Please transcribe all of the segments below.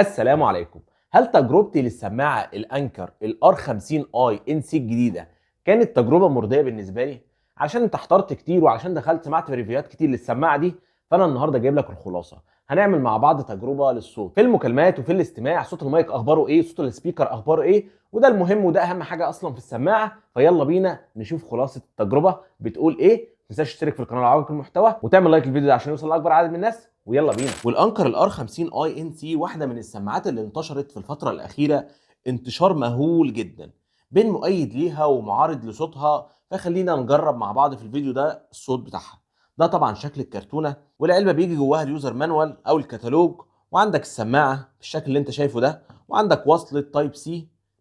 السلام عليكم. هل تجربتي للسماعه ال Anker ال R 50 i NC الجديدة كانت تجربه مرضية بالنسبة لي؟ عشان انت احترت كتير وعشان دخلت سمعت review هات كتير للسماعه دي، فانا النهارده جايب لك الخلاصة. هنعمل مع بعض تجربه للصوت في المكالمات وفي الاستماع، صوت المايك اخباره ايه، صوت ال speaker اخباره ايه، وده المهم وده اهم حاجة اصلا في السماعة. فيلا بينا نشوف خلاصه التجربة بتقول ايه. ما تنساش تشترك في القناة لو عجبك المحتوى وتعمل like للفيديو ده عشان يوصل لاكبر عدد من الناس، ويلا بينا. وال Anker ال R 50 i NC واحدة من السماعات اللي انتشرت في الفترة الاخيرة انتشار مهول جدا، بين مؤيد ليها ومعارض لصوتها. فخلينا نجرب مع بعض في الفيديو ده الصوت بتاعها. ده طبعا شكل الكرتونه، والعلبه بيجي جواها ال user manual او الكتالوج، وعندك السماعة بالشكل اللي انت شايفه ده، وعندك وصله Type C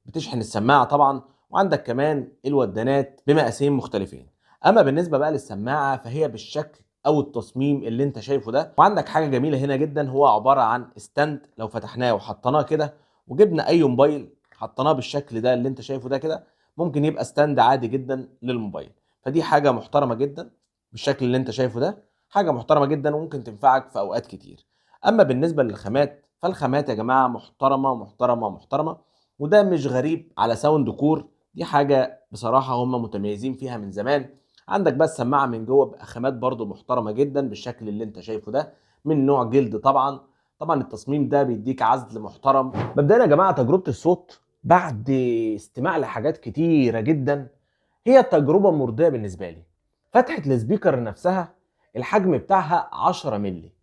بتشحن السماعة طبعا، وعندك كمان الودانات بمقاسين مختلفين. اما بالنسبة بقى للسماعه فهي بالشكل او التصميم اللي انت شايفه ده، وعندك حاجة جميلة هنا جدا، هو عبارة عن stand لو فتحناه وحطيناه كده وجبنا اي موبايل حطيناه بالشكل ده اللي انت شايفه ده كده، ممكن يبقى stand عادي جدا للموبايل. فدي حاجة محترمه جدا بالشكل اللي انت شايفه ده، حاجة محترمه جدا وممكن تنفعك في اوقات كتير. اما بالنسبة للخامات، فالخامات يا جماعة محترمه محترمه محترمه، وده مش غريب على Soundcore، دي حاجة بصراحة هم متميزين فيها من زمان. عندك بس سماعه من جوه بخامات برضو محترمه جدا بالشكل اللي انت شايفه ده، من نوع جلد طبعا. طبعا التصميم ده بيديك عزل محترم. مبدئيا يا جماعة تجربه الصوت بعد استماع لحاجات كتيرة جدا هي تجربه مرضية بالنسبة لي. فتحه ال speaker نفسها الحجم بتاعها 10 مللي،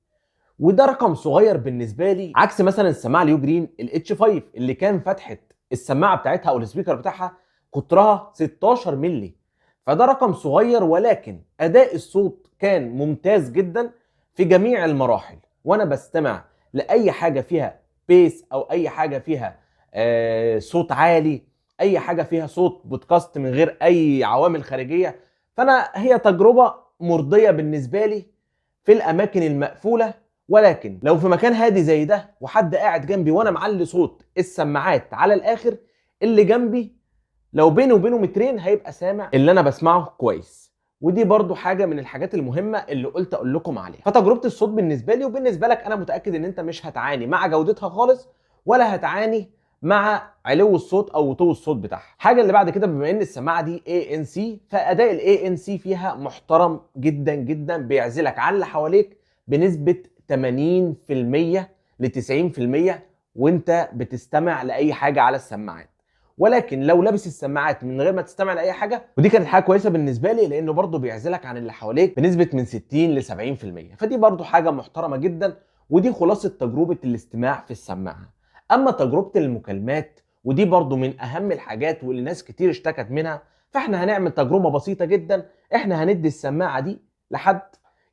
وده رقم صغير بالنسبة لي، عكس مثلا السماعة ال Ugreen ال H 5 اللي كان فتحه السماعة بتاعتها او ال speaker بتاعها قطرها 16 مللي. فده رقم صغير، ولكن اداء الصوت كان ممتاز جدا في جميع المراحل. وانا بستمع لاي حاجة فيها bass او اي حاجة فيها صوت عالي، اي حاجة فيها صوت بودكاست من غير اي عوامل خارجية، فانا هي تجربه مرضية بالنسبة لي في الاماكن المقفوله. ولكن لو في مكان هادي زي ده وحد قاعد جنبي وانا معلي صوت السماعات على الاخر، اللي جنبي لو بيني وبينه مترين هيبقى سامع اللي انا بسمعه كويس. ودي برضو حاجة من الحاجات المهمة اللي قلت اقول لكم عليها. فتجربه الصوت بالنسبة لي وبالنسبة لك، انا متاكد ان انت مش هتعاني مع جودتها خالص، ولا هتعاني مع علو الصوت او وطو الصوت بتاعها. حاجة اللي بعد كده، بما ان السماعة دي ANC، فاداء ال ANC فيها محترم جدا جدا، بيعزلك عن اللي حواليك بنسبة 80% ل 90% وانت بتستمع لاي حاجة على السماعات. ولكن لو لابس السماعات من غير ما تستمع لاي حاجة، ودي كانت حاجة كويسة بالنسبة لي، لانه برضه بيعزلك عن اللي حواليك بنسبة من 60 ل 70%، فدي برضه حاجة محترمه جدا. ودي خلاصه تجربه الاستماع في السماعة. اما تجربه المكالمات، ودي برضه من اهم الحاجات واللي ناس كتير اشتكت منها، فاحنا هنعمل تجربه بسيطة جدا. احنا هندي السماعة دي لحد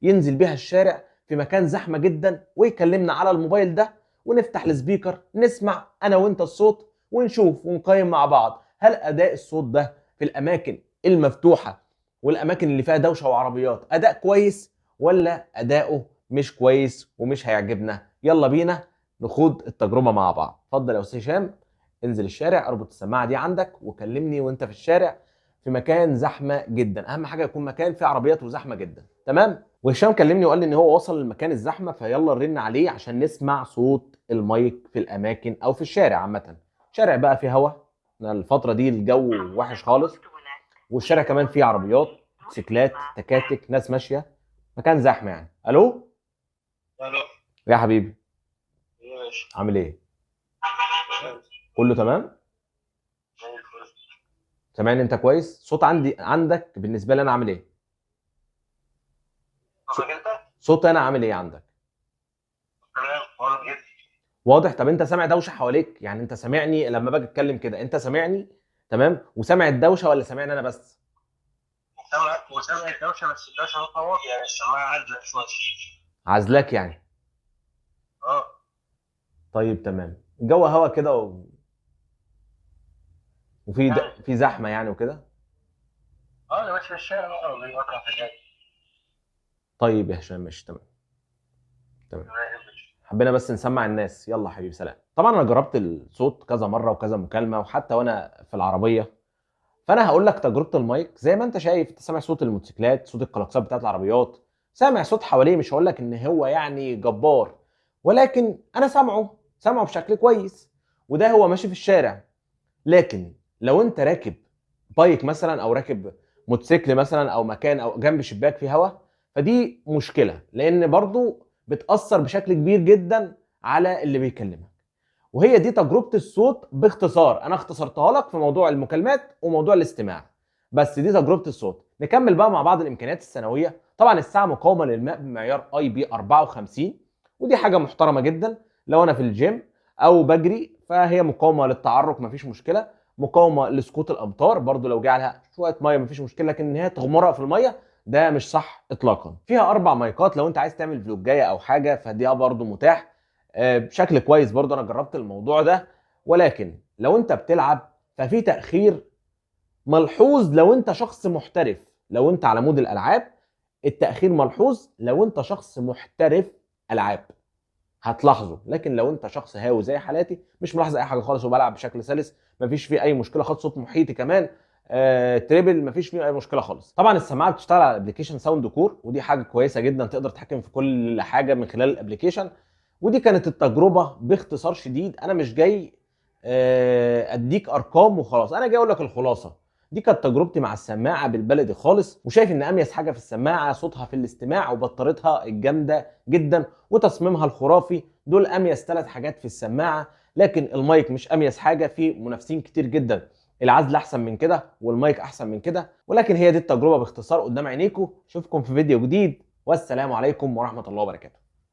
ينزل بيها الشارع في مكان زحمة جدا ويكلمنا على الموبايل ده، ونفتح ال speaker نسمع انا وانت الصوت ونشوف ونقيم مع بعض هل اداء الصوت ده في الاماكن المفتوحة والاماكن اللي فيها دوشه وعربيات اداء كويس ولا اداؤه مش كويس ومش هيعجبنا. يلا بينا نخوض التجربة مع بعض. اتفضل يا استاذ هشام، انزل الشارع، اربط السماعة دي عندك وكلمني وانت في الشارع في مكان زحمة جدا. اهم حاجة يكون مكان فيه عربيات وزحمه جدا. تمام. وهشام كلمني وقال لي ان هو وصل لمكان الزحمه، فيلا نرن عليه عشان نسمع صوت المايك في الاماكن او في الشارع عامة. شارع بقى فيه هوا، الفترة دي الجو وحش خالص، والشارع كمان فيه عربيات، موتوسيكلات، تكاتك، ناس ماشية، مكان زحمة يعني. الو. الو. يا حبيبي. ماشي. عامل ايه؟ كله تمام؟ زي الفل. سامعني؟ سامعني انت كويس؟ صوت عندي عندك بالنسبة لي انا عامل ايه؟ صوتك انت؟ صوت انا عامل ايه عندك؟ تمام، واضح جدا. واضح. طب انت سامع دوشه حواليك؟ يعني انت سامعني لما باجي اتكلم كده، انت سامعني تمام وسامع الدوشة ولا سامعني انا بس؟ سامعك وسامع الدوشة، بس الدوشة صوتها واطي، يعني السماعة عازله شوية. عازلاك يعني؟ اه. طيب تمام. الجو هوا كده وفي يعني. في زحمة يعني وكده. اه، انا ماشي في الشارع بقى وبيقطع حاجات. طيب يا هشام، ماشي، تمام تمام. حبينا بس نسمع الناس. يلا حبيبي، سلام. طبعا انا جربت الصوت كذا مرة وكذا مكالمة وحتى وانا في العربية، فانا هقول لك تجربه المايك زي ما انت شايف. انت سامع صوت الموتوسيكلات، صوت الكلاكسات بتاعت العربيات، سامع صوت حواليه. مش هقول لك ان هو يعني جبار، ولكن انا سامعه. سامعه بشكل كويس، وده هو ماشي في الشارع. لكن لو انت راكب bike مثلا او راكب موتوسيكل مثلا او مكان او جنب شباك فيه هواء، فدي مشكلة، لان برضو بتاثر بشكل كبير جدا على اللي بيكلمك. وهي دي تجربه الصوت باختصار، انا اختصرتها لك في موضوع المكالمات وموضوع الاستماع، بس دي تجربه الصوت. نكمل بقى مع بعض الامكانيات الثانوية. طبعا الساعة مقاومة للماء بمعيار IP 54، ودي حاجة محترمه جدا. لو انا في الجيم او بجري فهي مقاومة للتعرق مفيش مشكلة، مقاومة لسقوط الامطار برضو لو جه عليها شوية مية مفيش مشكلة، لكن ان هي تغمرها في المية ده مش صح اطلاقا. فيها 4 مايكات لو انت عايز تعمل فلوجايه او حاجة فدي برضو متاح بشكل كويس، برضو انا جربت الموضوع ده. ولكن لو انت بتلعب ففي تاخير ملحوظ لو انت شخص محترف، لو انت على mode الالعاب التاخير ملحوظ، لو انت شخص محترف العاب هتلاحظه، لكن لو انت شخص هاوي زي حالاتي مش ملاحظ اي حاجة خالص وبلعب بشكل سلس مفيش فيه اي مشكلة خالص، صوت محيطي كمان treble مفيش فيه اي مشكلة خالص. طبعا السماعة بتشتغل على application Soundcore، ودي حاجة كويسة جدا، تقدر تتحكم في كل حاجة من خلال ال application. ودي كانت التجربة باختصار شديد. انا مش جاي اديك ارقام وخلاص، انا جاي اقول لك الخلاصة. دي كانت تجربتي مع السماعة بالبلدي خالص، وشايف ان اميز حاجة في السماعة صوتها في الاستماع وبطاريتها الجامدة جدا وتصميمها الخرافي، دول اميز 3 حاجات في السماعة. لكن المايك مش اميز حاجة، في منافسين كتير جدا، العزل احسن من كده والمايك احسن من كده. ولكن هي دي التجربة باختصار قدام عينيكم. اشوفكم في فيديو جديد، والسلام عليكم ورحمة الله وبركاته.